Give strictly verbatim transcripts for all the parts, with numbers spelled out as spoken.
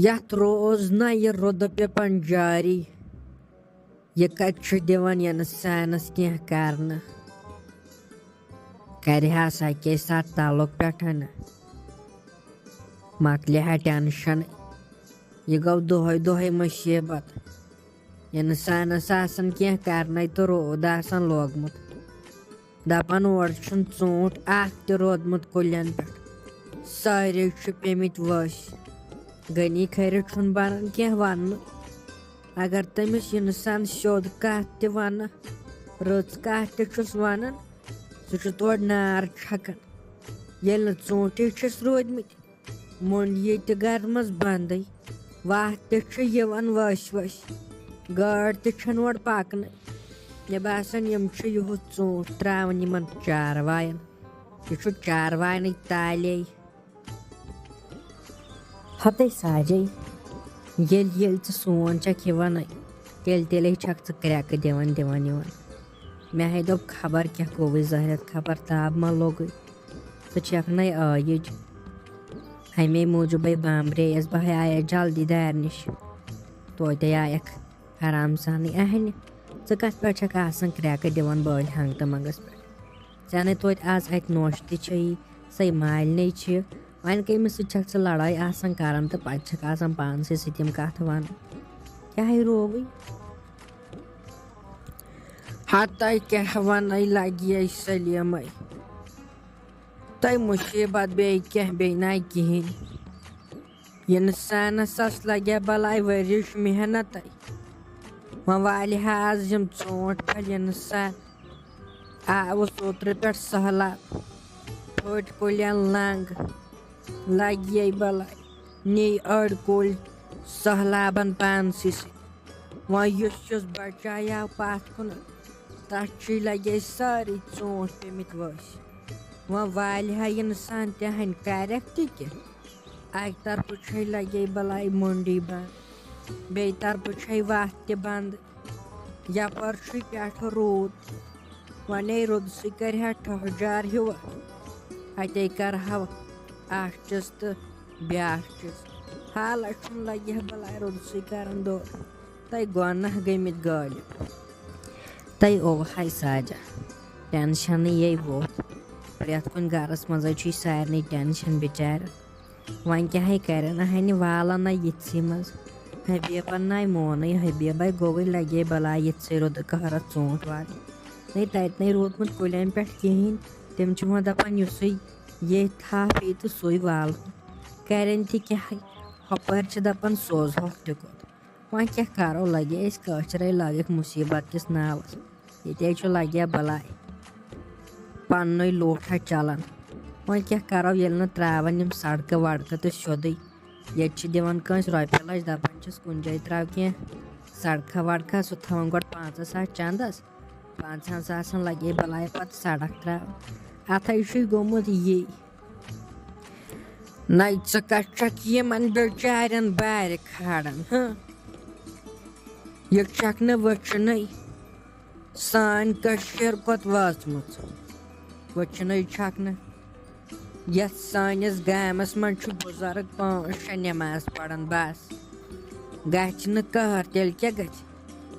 یتھ روز نہ یہِ رُدٕ پِپن جاری۔ یہِ کتہِ چھُ دِوان اِنسانس کینٛہہ کرنہٕ؟ کرِ ہا سا کیٛاہ سا تعلق پٮ۪ٹھن، مۄکلہِ ہا ٹینشن۔ یہِ گوٚو دۄہے دۄہے مُصیبت۔ اِنسانس آسان کینٛہہ کرنے تہٕ روٗد آسان لوگمُت۔ دپان اورٕ چھُنہٕ ژوٗنٛٹھ اکھ تہِ روٗدمُت کُلٮ۪ن پٮ۪ٹھ۔ سٲری چھِ پیٚمٕتۍ ؤسۍ۔ غنی کھرِ چھُنہٕ بنان کینٛہہ وننہٕ۔ اگر تٔمِس اِنسان سیوٚد کتھ تہِ ونہٕ، رٕژ کتھ تہِ چھُس ونان، سُہ چھُ تورٕ نار چھکان۔ ییٚلہِ نہٕ ژوٗنٛٹھٕے چھِس روٗدمٕتۍ، مۄنٛڈ ییٚتہِ گرٕ منٛز بنٛدٕے۔ وَتھ تہِ چھِ یِوان ؤسۍ ؤسۍ۔ گٲڑۍ تہِ چھَنہٕ اورٕ پَکنٕے۔ مےٚ باسان، یِم چھِ یِہُس ژوٗنٛٹھ ترٛاوان یِمَن چاروایَن۔ یہِ چھُ چاروایَنٕے تالے۔ ہَتَے ساجے، ییٚلہِ، ییٚلہِ ژٕ سون چھَکھ یِوان، تیٚلہِ، تیٚلے چھَکھ ژٕ کرٛٮ۪کہٕ دِوان، دِوان یِوان۔ مےٚ ہے دوٚپ، خبر کیٛاہ گوٚوُے زٲہرَتھ، خبر تاب ما لوٚگُے۔ ژٕ چھَکھ نَے عٲیِج۔ اَمے موٗجوٗبَے بامبرییَس بہٕ۔ ہے آیَس جلدی دارِ نِش۔ توتہِ آیَکھ آرام سانٕے۔ اَہنہِ، ژٕ کَتھ پٮ۪ٹھ چھَکھ آسان کرٛٮ۪کہٕ دِوان بٲلۍ ہنٛگتہٕ منٛگَس پٮ۪ٹھ؟ ژےٚ نَے توتہِ آز اَتہِ نوشہِ تہِ چھےٚ، سۄے مالِنے چھِ۔ وۄنۍ کٔمِس سۭتۍ چھَکھ ژٕ لڑٲے آسان کران تہٕ پَتہٕ چھَکھ آسان پانسٕے سۭتۍ یِم کَتھٕ وَنان؟ کیٛاہ ہے رووٕے؟ ہتَے کیٛاہ وَنَے لگی اَسہِ سلیمَے۔ تۄہہِ مُصیٖبت بیٚیہِ کینٛہہ، بیٚیہِ نَے کِہیٖنۍ۔ اِنسانَس آس لگہِ بلاے ؤرِش محنتَے۔ وۄنۍ والہِ ہا آز یِم ژوٗنٛٹھۍ پھٔلۍ اِنسان۔ آوُس اوترٕ پٮ۪ٹھ سہلاب۔ پھٔٹۍ کُلٮ۪ن لنٛگ۔ لگہِ بلاے۔ نی أڑۍ کُلۍ سہلابَن پانسٕے سۭتۍ۔ وۄنۍ یُس یُس بچایاو پتھ کُن، تتھ چھُے لگے سٲری ژوٗنٛٹھۍ پیٚمٕتۍ ؤسۍ۔ وۄنۍ والہِ ہا اِنسان تہِ ہَنہِ کَرٮ۪کھ تہِ کیٛاہ؟ اَکہِ طرفہٕ چھے لگے بلاے مٔنڈی بنٛد، بیٚیہِ طرفہٕ چھے وَتھ تہِ بنٛد۔ یپٲرۍ چھُے پٮ۪ٹھٕ روٗد۔ وۄنے روٗدسٕے کرِ ہا ٹھہجار ہیوٗ۔ اتے کرٕ ہاو اکھ چیٖز تہٕ بیٛاکھ چیٖز۔ حالہ چھُم لگہِ ہا بلاے روٗدسٕے کران دورٕ۔ تۄہہِ گۄناہ گٔمٕتۍ غٲلب۔ تۄہہِ اوٚوہاے ساجہ۔ ٹینشنٕے یے ووٚتھ۔ پرٛٮ۪تھ کُنہِ گرس منٛزے چھُے سارنٕے ٹینشن بِچارٮ۪ن۔ وۄنۍ کیٛاہ ہے کرن، ہنہِ والن نہ یِتھسٕے منٛز۔ حبیبن ناے مونٕے، حبیبے گوٚوٕے لگے بلاے یِتھسٕے رُدٕ قہرس ژوٗنٛٹھۍ والٕنۍ۔ نے تتہِ نے روٗدمُت کُلٮ۪ن پٮ۪ٹھ کِہیٖنۍ۔ تِم چھِ وۄنۍ دپان یُسٕے ییٚتھۍ تھپھ یی تہٕ سُے والہون۔ کرن تہِ کیٛاہ ہے، ہۄپٲرۍ چھِ دپان سوزہوکھ تہِ کوٚت۔ وۄنۍ کیٛاہ کرو، لگے أسۍ کٲشرے لگکھ مُصیٖبت کِس ناوس۔ ییٚتے چھُ لگیا بلاے۔ پننُے لوٹھا چلان۔ وۄنۍ کیٛاہ کرو، ییٚلہِ نہٕ ترٛاوان یِم سڑکہٕ وڑکہٕ تہٕ سیوٚدُے۔ ییٚتہِ چھِ دِوان کٲنٛسہِ رۄپیہِ لچھ، دپان چھِس کُنہِ جایہِ ترٛاو کینٛہہ سڑکھا وڑکھا، سُہ تھاوان گۄڈٕ پانٛژس ساس چندس۔ پانٛژہن ساسن لگے بلاے پتہٕ سڑک ترٛاوان۔ اتھے چھُے گوٚمُت یی۔ نَے ژٕ کَتہِ چھَکھ یِمَن بِچارٮ۪ن بارِ کھاران، ہہ؟ یہِ چھَکھ نہٕ وٕچھنٕے، سٲنۍ کٔشیٖر کوٚت وٲژمٕژ۔ وٕچھنٕے چھَکھ نہٕ۔ یَتھ سٲنِس گامَس منٛز چھُ بُزرٕگ پانٛژھ شےٚ نٮ۪ماز پَران، بَس۔ گژھِ نہٕ قہر، تیٚلہِ کیٛاہ گژھِ؟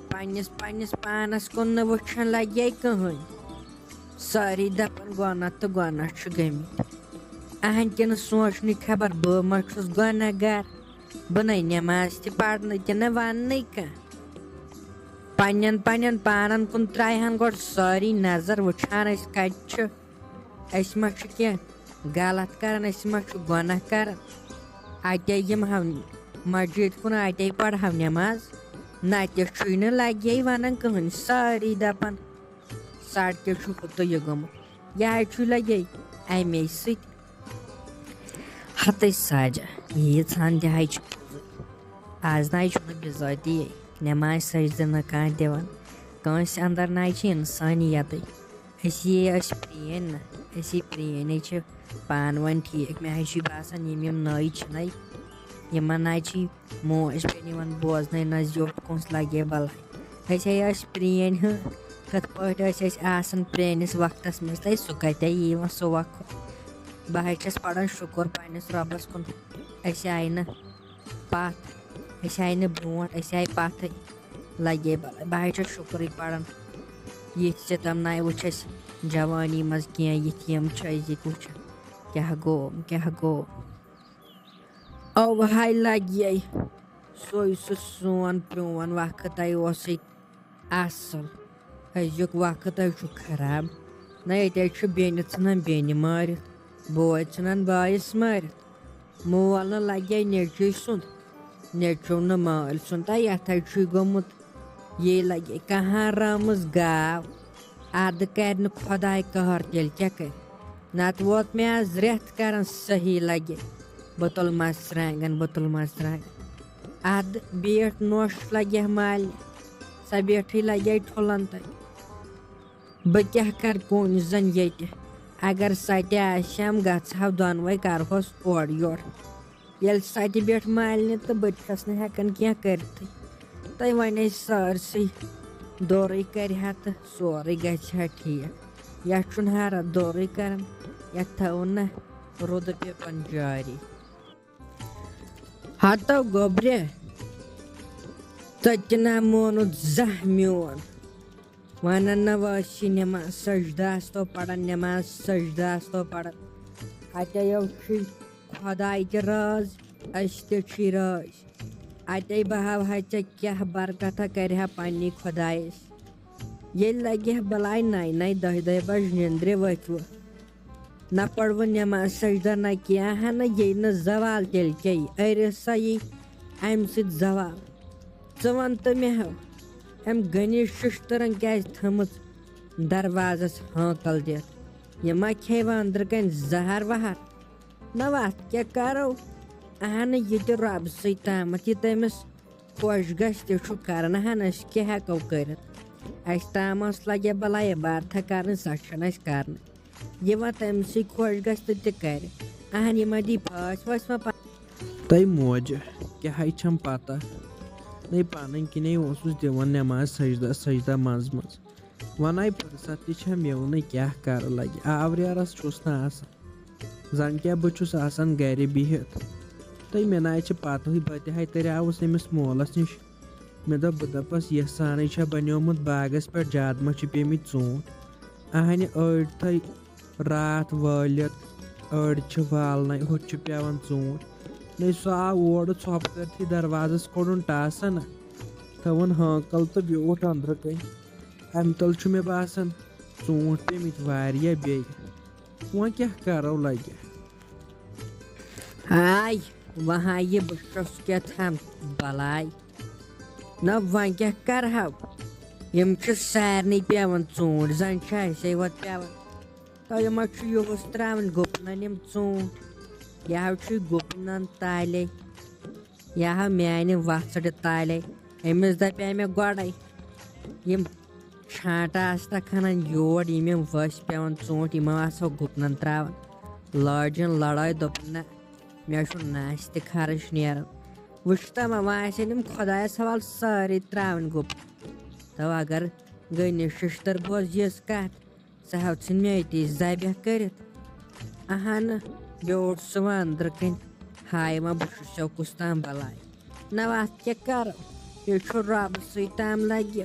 پنٛنِس، پنٛنِس پانَس کُن نہٕ وٕچھان لَگہِ کٕہٕنۍ۔ سٲری دَپان، گۄناہ تہٕ گۄناہ چھُ گٔمٕتۍ۔ اہنٛدِ کِنہٕ سونٛچنٕے خبر بہٕ ما چھُس گۄناہ گار؟ بہٕ نَے نٮ۪ماز تہِ پَرنہٕ تہِ نہٕ وَننٕے کانٛہہ۔ پنٛنٮ۪ن پنٛنٮ۪ن پانَن کُن ترٛایہِ ہَن گۄڈٕ سٲری نظر، وٕچھان أسۍ کَتہِ چھِ، أسۍ ما چھِ کینٛہہ غلط کَران، أسۍ ما چھِ گۄناہ کَران؟ اَتے یِمہٕ ہَو مسجد کُن، اَتے پَرہَو نٮ۪ماز، نَتہٕ چھُے نہٕ لَگے وَنان کٕہٕنۍ، سٲری دَپان، سڑکہِ چھُ ہُہ تہٕ یہِ گوٚمُت۔ یہِ حظ چھُ لگے اَمے سۭتۍ۔ ہتٕے ساجہ، ییٖژ ہن تہِ حظ چھِ پوٚزُے۔ آز نہ حظ چھُنہٕ بِذٲتی نٮ۪مازِ سجدٕ نہٕ کانٛہہ دِوان۔ کٲنٛسہِ اندر نہ حظ چھِ انسٲنیتٕے۔ أسی ہے ٲسۍ پرٛٲنۍ نہ، أسی پرٛٲنۍ حظ چھِ پانہٕ ؤنۍ ٹھیٖک۔ مےٚ حظ چھُ باسان، یِم یِم نٔوۍ چھِنَے، یِمن نہ حظ چھِ موج بیٚنہِ یِوان بوزنَے نہ زیوٹھ کٲنٛسہِ لگے بلاے۔ أسۍ ہے ٲسۍ پرٛٲنۍ ہہ، کِتھ پٲٹھۍ ٲسۍ أسۍ آسان پرٛٲنِس وقتس منٛز، تہٕ سُہ کتے یی وۄنۍ سُہ وقت۔ بہٕ حظ چھَس پران شُکُر پننِس رۄبس کُن، أسۍ آیہِ نہٕ پَتھ، أسۍ آیہِ نہٕ برونٛٹھ، أسۍ آیہِ پَتھٕے۔ لَگے بَلاے، بہٕ حظ چھَس شُکرٕے پَران، یِتھۍ سِتَم نَے وٕچھ اَسہِ جوانی منٛز کینٛہہ، یِتھۍ یِم چھِ أزِکۍ وٕچھان۔ کیٛاہ گوٚو، کیٛاہ گوٚو؟ اَوٕ ہاے لَگے، سُے سُہ سون پرٛون وقت ہاے اوسُے اَصٕل۔ أزیُک وقت ہاے چھُ خراب۔ نہ ییٚتہِ ہاے چھُ بیٚنہِ ژھٕنان بیٚنہِ مٲرِتھ، بوے ژھٕنان بٲیِس مٲرِتھ۔ مول نہٕ لَگے نیٚچوٗ سُنٛد، نیٚچوٗ نہٕ مٲلۍ سُنٛد۔ تہٕ یَتھ ہاے چھُے گوٚمُت، یے لَگے کانٛہہ رٲمٕژ گاو۔ اَدٕ کَرِ نہٕ خۄداے قہر، تیٚلہِ کیٛاہ کَرِ؟ نَتہٕ ووت مےٚ آز رٮ۪تھ کَران صحیح لَگے۔ بہٕ تُلہٕ مَرژٕوانٛگَن، بہٕ تُلہٕ مَرژٕوانٛگَن۔ اَدٕ بیٖٹھ نوٚش لَگہِ ہا مالنہِ، سۄ بیٖٹھٕے لَگہِ ہا ٹھُلَن تَتہِ۔ بہٕ کیٛاہ کَرٕ کُنہِ زَن ییٚتہِ؟ اگر سۄ تہِ آسہِ ہَم، گژھٕ ہاو دۄنوَے کَرٕہوس اورٕ یورٕ۔ ییٚلہِ سۄ تہِ بیٹھ مالنہِ تہٕ بہٕ تہِ چھَس نہٕ ہٮ۪کان کینٛہہ کٔرِتھٕے۔ تہٕ وۄنۍ ٲسۍ سٲرسٕے دورٕے کَرِ ہا تہٕ سورُے گژھِ ہا ٹھیٖک۔ یَتھ چھُنہٕ ہا رَ-، دورٕے کَران، یَتھ تھاوُن نہ رُدٕ پیپَن جاری۔ ہتو گوٚبرِ، ژٕ تہِ نہ مونُتھ زانٛہہ میون۔ وَنان نہ وٲسی نٮ۪ماز سجدہ آستو پَران، نٮ۪ماز سجدہ آستو پَران۔ اَتے یو چھُے خۄداے تہِ رٲض، أسۍ تہِ چھِی رٲض۔ اَتے بہٕ ہاوہا ژےٚ کیٛاہ برکتہ کَرِ ہا پنٛنی خۄدایَس۔ ییٚلہِ لَگہِ ہا بَلاے نَیہِ نَیہِ دَہہِ دَہہِ بَجہِ نِندرِ ؤتھِوٕ، نہ پَروٕ نٮ۪ماز سجدہ نہ کینٛہہ ہا نہ، ییٚلہِ نہٕ زوال تیٚلہِ کیٛاہ یی؟ أرِس سا یی اَمہِ سۭتۍ زوال۔ ژٕ وَن تہٕ مےٚ ہو، أمۍ غنی شِشتٕرَن کیٛازِ تھٲمٕژ دروازَس ہانکَل دِتھ؟ یہِ ما کھیٚیہِ وۄنۍ أنٛدرٕ کَنۍ زَہر وَہر؟ نہ وَتھ کیٛاہ کَرو؟ اَہنہٕ، یہِ تہِ رۄبہٕ سٕے تامَتھ، یہِ تٔمِس خۄش گژھِ، تہِ چھُ کَران۔ اَہَن، أسۍ کیٛاہ ہٮ۪کو کٔرِتھ؟ اَسہِ تامَس لَگہِ بَلاے عبادتھا کَرٕنۍ، سۄ چھَنہٕ اَسہِ کَرنٕے۔ یہِ وۄنۍ تٔمۍ سٕے خۄش گژھِ تہٕ تہِ کَرِ۔ اَہَن، یہِ ما دی پھٲسۍ وٲسۍ وۄنۍ پَتہٕ؟ تۄہہِ موجہِ کیٛاہ ہَے چھَم پَتہ؟ نَے پَنٕنۍ کِنے اوسُس دِوان نٮ۪ماز سجدہ سجدہ منٛزٕ منٛزٕ۔ وَنَے فرصت تہِ چھَم یِونٕے، کیٛاہ کَرٕ لَگہِ؟ آوریرَس چھُس نہٕ آسان۔ زَن کیٛاہ بہٕ چھُس آسان گَرِ بِہِتھ۔ تہٕ مےٚ نَے چھِ پَتہٕے، بہٕ تہِ ہَے تٔریاوُس أمِس مولَس نِش۔ مےٚ دوٚپ، بہٕ دَپَس، یَتھ سانٕے چھا بَنیومُت باغَس پٮ۪ٹھ، زیادٕ ما چھِ پیٚمٕتۍ ژوٗنٛٹھۍ؟ اَہَنہِ أڑۍ تھٲے راتھ وٲلِتھ، أڑۍ چھِ والنَے، ہُتہِ چھِ پٮ۪وان ژوٗنٛٹھۍ۔ نَے سُہ آو اورٕ ژھۄپہٕ کٔرتھٕے دروازَس کوٚڑُن ٹاسَن، تھٲوٕن ہانکَل تہٕ بیوٗٹھ أنٛدرٕ کَنۍ۔ اَمہِ تَل چھُ مےٚ باسان ژوٗنٛٹھۍ پیٚمٕتۍ واریاہ بیٚیہِ۔ وۄنۍ کیٛاہ کَرو لَگہِ؟ ہاے، وۄنۍ ہاے یہِ بہٕ چھُس کیٛاہ تھام بَلاے۔ نہ وۄنۍ کیٛاہ کَرٕہَو؟ یِم چھِ سارنٕے پٮ۪وان ژوٗنٛٹھۍ، زَن چھِ اَسے یوت پٮ۪وان۔ تۄہہِ ما چھُ یُہُس ترٛاوٕنۍ گُپنَن یِم ژوٗنٛٹھۍ؟ یہِ ہاو چھُے گُپنَن تالے، یہِ ہاو میٛانہِ وَژھڑِ تالے۔ أمِس دَپے مےٚ گۄڈَے، یِم چھانٛٹہٕ آسہٕ تَکھ اَنان یور، یِم یِم ؤسۍ پٮ۪وان ژوٗنٛٹھۍ، یِمو آسہو گُپنَن ترٛاوان۔ لٲجِن لڑٲے، دوٚپُن، نہ، مےٚ چھُ نَس تہِ خرٕچ نیران۔ وٕچھ تہٕ وۄنۍ آسن یِم خۄدایَس حوالہٕ سٲری ترٛاوٕنۍ گُپن۔ تو اگر غنی شِشتٕر بوز یِژھ کَتھ، ژٕ ہاو ژھٕنۍ مےٚ أتی ذبح کٔرِتھ۔ اَہَنہٕ، بیوٗٹھ سُہ وۄنۍ أنٛدرٕ کَنۍ، ہاے وۄنۍ بہٕ چھُسو کُس تام بَلاے۔ نہ وَتھ کیٛاہ کَرو، یہِ چھُ رۄبہٕ سٕے تام لَگہِ۔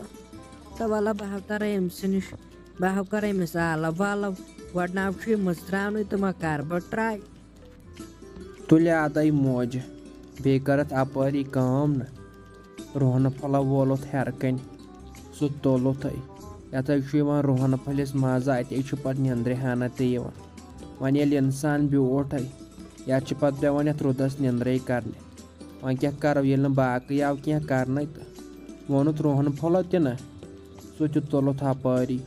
تہٕ وَلہٕ بہٕ ہاو تَرٕ أمۍ سٕے نِش، بہٕ ہاو کَرٕ أمِس آلَو والَو، گۄڈٕ ناو چھُ یہِ مٕژراونٕے تہٕ وۄنۍ کَرٕ بہٕ ٹرٛاے۔ تُلہِ اَدَے موجہِ، بیٚیہِ کَرَتھ اَپٲری کٲم نہ، رُہنہٕ پھوٚلہ وولُتھ ہیٚرٕ کَنۍ، سُہ تُلُتھٕے۔ یَتھ حظ چھُ یِوان رُہنہٕ پھٔلِس مَزٕ، اَتے چھُ پَتہٕ نیٚنٛدرِ ہنا تہِ یِوان۔ وۄنۍ ییٚلہِ اِنسان بیوٗٹھٕے، یَتھ چھِ پَتہٕ پٮ۪وان یَتھ رُدَس نیٚنٛدرے کَرنہِ۔ وۄنۍ کیٛاہ کَرو، ییٚلہِ نہٕ باقٕے آو کینٛہہ کَرنَے تہٕ ووٚنُتھ رُہنہٕ پھوٚلہ تہِ نہ، سُہ تہِ تُلُتھ اَپٲری۔